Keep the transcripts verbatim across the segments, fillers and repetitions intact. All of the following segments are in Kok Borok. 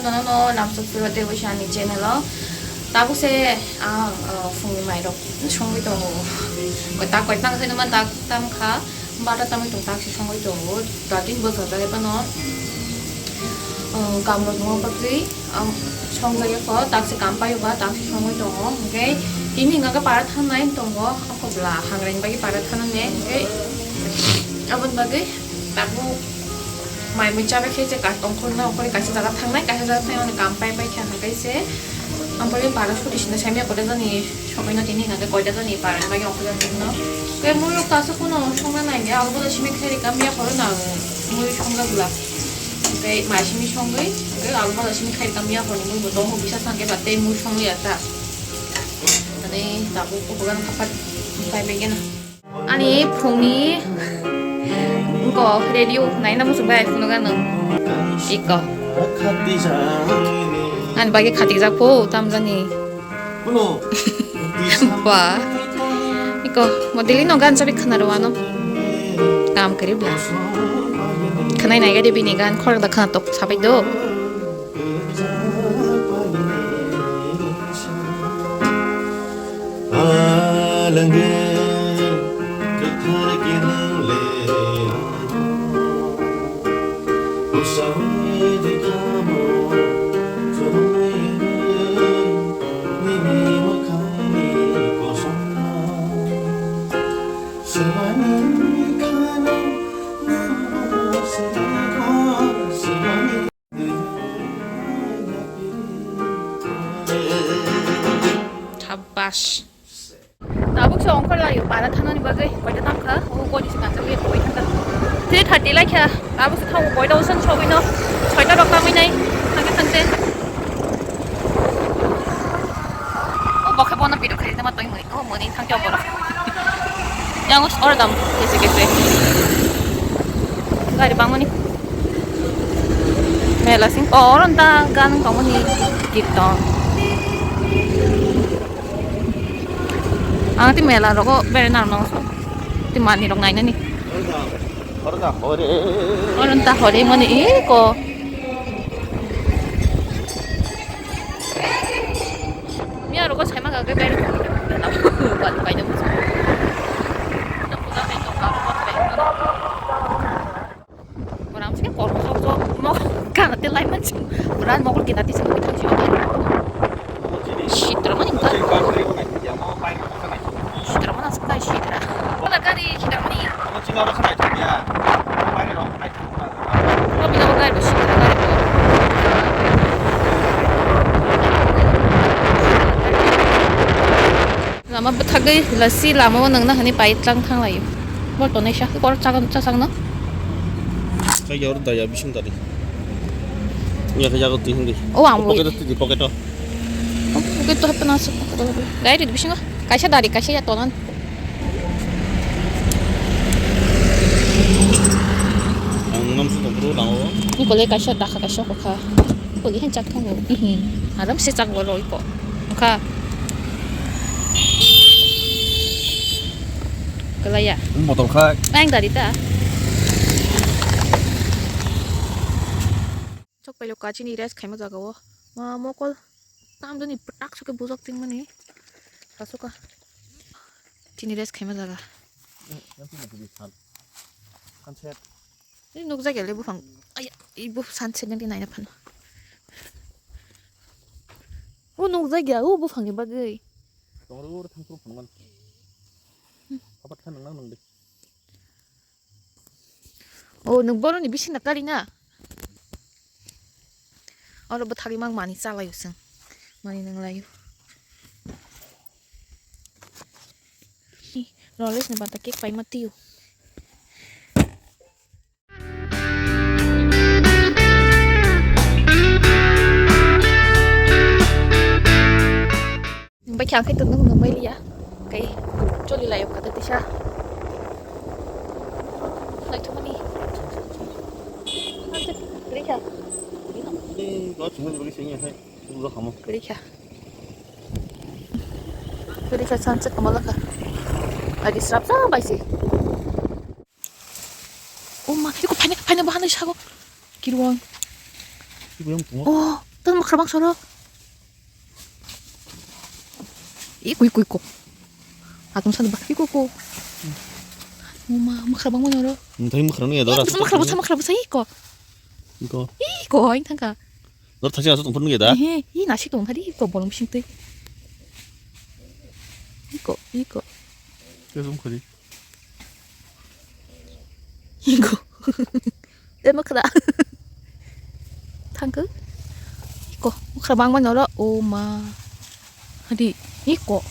Ano no lamsok phiro tei wisa ani channel o. Tabuk se ang, ah, phungni mairok songwi tongo. Koi tak koi tak khe numa tak tam kha. Bata tamwi tong tak se songwi tongo. Datin bo jajak eba no, ah, kam rok numa bagwi, ah, songjak ya kho tak se kam payo ba tak se songwi tongo. Hwnkhe tini hwnkha khe para thangnai tongo. Hokobla hangrani bagwi para thangnai hwnkhe aboni bagwi tabuk. Mai mui chabai khe je ka-, ongkhorno ongkhorni kaisa jaga thangnai, kaisa jaga thangnai, ani kam pai pai khe ang kai se. Ang pore para suri sina saimya koita jani somoino tini hwnkhe koita jani para ni bagwi ongkhorjak tongno. Khe mui rok kaisa kuno songna nai de, abo bole simi khe rikam ya horo na mui songjak bwla. Khe mai simi songwi, khe abo bole simi khe rikam ya horo ni mui bo tongo bisa sangke ba tei mui songliya ta. Ani tabuk kubugan kapat pai bai gena. Ani phungni wngko radio naina muchung bai phunukha nwng. Iko. Ani bagwi khatijak pho tamjani. Ba. Iko mo daily no gan chabi khna rwano. Kam kari bla. Khnai nai gadi bini gan khorang da khna tok sabai do. Shabash. Tabuk se ongkhor laio, para thanani bagwi koita tangkha, o goni se kansa liya koi thangkha. Three thirty laikha, tabuk se thango koita usan sogwino, soita rok tangwi nai, thangkhe thangkhe. O bokhe bono pito khaijak ma tongwi mui, o muni thangkhe o borok. Yang os or dam, kese kese. Gari bangmani. Mela sing, o oron ta gan tongmani kirton. Ang ti mela rogo bere nang nang so. Ti mani rok nainani. Oron ta hore. Oron ta hore mani eko. Miya rogo saima gagre bere. Bal pai dong. Orang sih kormo sok sok mau kana te lai man sih. Beran mau kena ti sih kita sih. Sitra mana enggak? Sitra mana suka sitra? Mana kari sitra mana ya? Mau bilang kari sitra kari. Lama bwthagwi lasi lama o nangna hwnwi pai tlang thang laio. Bol tonwi sa kor chakang chasang no. Kaya or daya bising tadi. Iya kaya ko tihindi. O ang pocket tadi pocket o. Pocket to hapna sa. Dai di bisingo. Kaisa dari kaisa ya tonan. Ang nam su bro dango. Ni kole kaisa dakha kaisa kokha. Kuli hen chak thang o. Ihi. Aram se chak bolo iko. Kha. Kalaya. Botol kha. Ang dari ta. Chok pailo kachini rest khaima jaga o. Ma mokol. Tam doni prak soke bujak ting mani. Sasoka. Chini rest khaima jaga. Kan set. Ini nukjak ya le buphang. Aya, ibu sunset yang dinaina phano. O nukjak ya, o buphang ni bagwi. Tongro ur thang pro phang man. Apat khan nang nang de. O nung boroni bising na kari na. Oro bwthagwi mang mani chalaio chwng. Mani nang laio. Roles ni bata cake paima tio. Bai khe ang khe tongo nung bai liya. Kai choli layo kata tisa. Lai thumani. Ang khe rikha. Ni lo chumani bagi sini hai. Ulo kamu. Rikha. Rikha sunset kamu laka. Agi srap sa bai si. O ma, iko phaina, phaina bo hanai sago. Kirwang. Ibo yang tungo. O, Tamo khrabang soro. Iko, iko, iko. Atong sa ba, iko, iko. Uma, mukhrabang mo nyoro. Nthai mukhrabang ya dora. Mukhrabang sa, mukhrabang sa, iko. Iko. Iko, aing thangka. Dor thasi asuk tongphuru nugya da? Ehe, i nasi tong thari, iko bolong bising twi. Iko, iko. Iko. Iko. Tei mukra. Thangkhe. Iko, mukra bangma noro. O ma. Hadi, iko.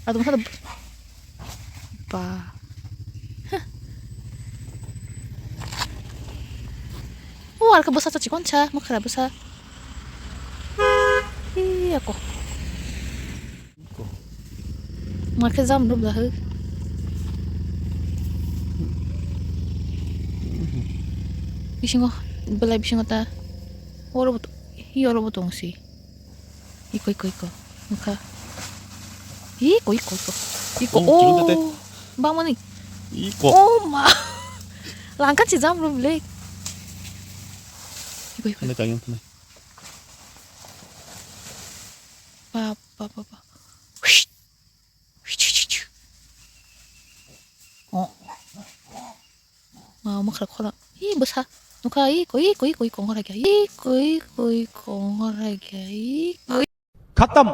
Adum hada. Ba. Hah. O, arka bwsa cha chikon cha, mukra bwsa. Iyako. Makhe jam rwk da hw. Bisingo, belai bisingo ta. Oro bo to, hi oro bo tong si. Iko, iko, iko. Nukha. Iko, iko, iko. Iko. Oh, chicken tete. Oh, bangmani. Iko. Oh, ma. Langka chi jam rwk le. Iko, iko. Thanai, thanai, thanai. Ba, ba, ba, ba. Hush. Oh. Ma, mukra khola. Hi, bwsa. Nukha, iko, iko, iko, iko, ngora kya. Iko, iko, iko, ngora kya. Iko. खत्म।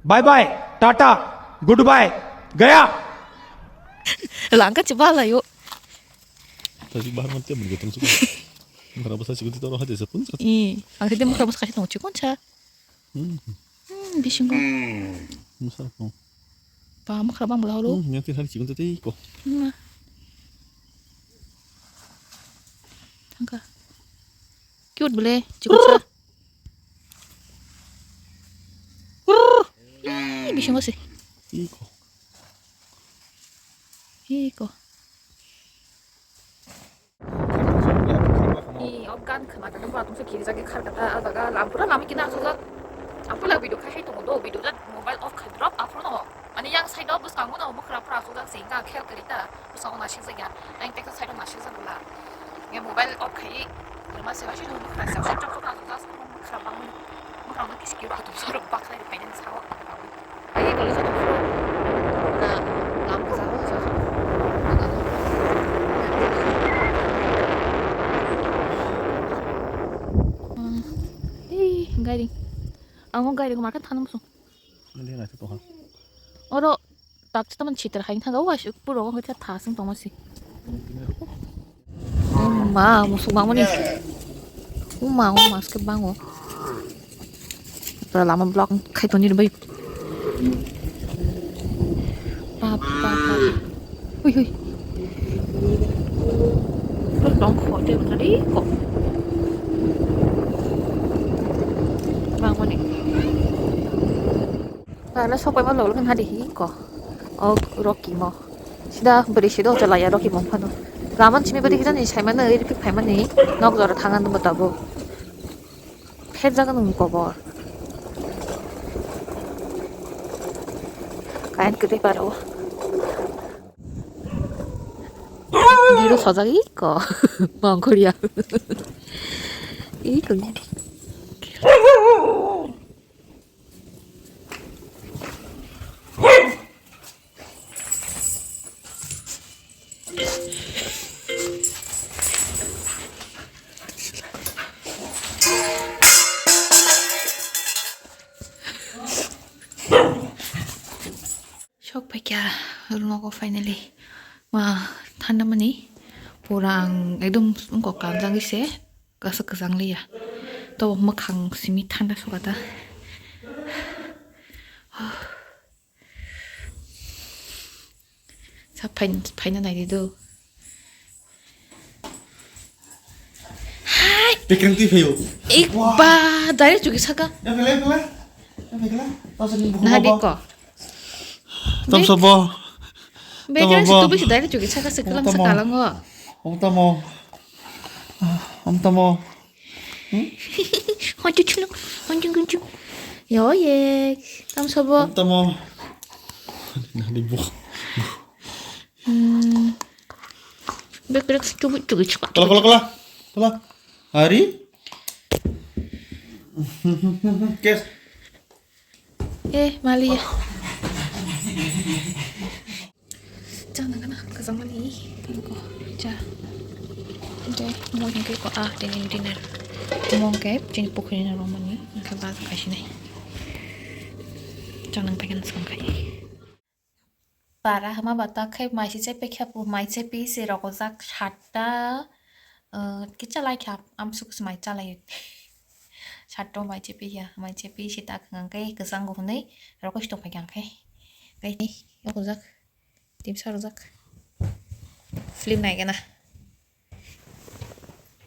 Bye bye, tata, goodbye, गया। Langka chi bala yo. Tadi bahar mati mun gotong suka. Mukra bwsa chikon twi toro hade sapun sa. I, ang tadi mukra bwsa kasi tong chikon cha. Hmm. Hmm, bisingo. Musa ko. Pa mukra bang bla horo. Hmm, yang tadi chikon tadi ko. Ma. Thangka. Cute bole, chikon sa. Ih, bisingo se. Iko. Iko. Ih, o gan khna ka ba tungsa kiri jagi khar kata, a jaga lam pura lam kina asujak. Apula video khai hai tongo do, video jat mobile off khai drop, aphuno. Ani yang side o bwskango no mukra pura asujak se, ga khel kari ta. Bwskango nasikjak ya. Ang teksa side o nasikjak bwla. Nge mobile off khai. Rwma se ba sino mukra se chok chok asujak se mukra bangmani. Mukra no kisi kiri atum sorok bakhlai phainani sao. Ai kolo sa phuru. Na lam ka sa sa. Ei gari. Ang gari ko market thanam sung. Oro tak chita man chitra hai thaga wa puro ko tha sing tongma si. Ma musuk bang mani. Uma uma ske bango. Lama block khai toni bai. Pa pa pa. Hui hui. Tong kho te tadi ko. Bang mani. Pala sok paima lolo khe hadi hi ko. O Rocky mo. Sida bwrwi sida hotel ya Rocky mo phano. Laman chimi bwrwi khe jani saimano ri pik phaimani nok jora thangani bo tabuk. Pher jaga nung kobor. Kain kwtwi paro. Biro sojak iko. Mangkhoria. Iko. Sok paikha room o finally. Ma thanda mani pura ang ekdom wngkok kanjagwi se kasa kwchang liya. To mwkhang simi thanda sokata. Sa phain-, phaina naidi do. Hai. Bekreng twi phaio. Ik Wah. Ba, direct chuki saka. Ya pele pele. Ya pele. Tasa ni buku Nahadi apa? Ko. Tam Bek-, sabo. Bekreng Tam si sabo. Tubi si direct chuki saka se Om kelang tamo. Saka lango. Om tamo. Ah, om tamo. Hmm? Honchu chunu, honchu gunchu. Yo ye, tam sabo. Om tamo. Nani bo. Hmm. Bek bek chubu chubu chubu. Kala kala kala. Hola. Ari? Kes. Eh, mali. Chana kana kasang mani. Ko cha. Dai, mo hingke ko ah, dini dinner. Mo ke chini pukhri na romani. Ka ba ka sini. Chana pakan sang kai. Para hama bata khai mai si chepe khapu mai chepe se rokojak satta, eh, kicha lai kha am sukus mai chalai. Satta mai chepe ya mai chepe se ta khang kai kasang go hwnwi rokos to phai kang khai. Kai ni rokojak tim sarojak. Film nai gana.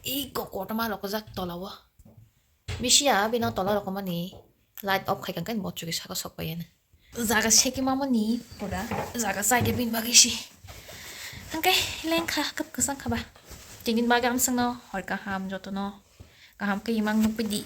Iko kotorma rokojak tolao. Bisi ya bino tola rokomani light off khai kang kai bo chuki saka sok pai ya. Jaga seki mamani pura jaga sake bin bagwi si. Hangke lengkha kap kasang khaba. Tinin bagwi amsangno hor kaham jotono kaham ke imang nukpidi.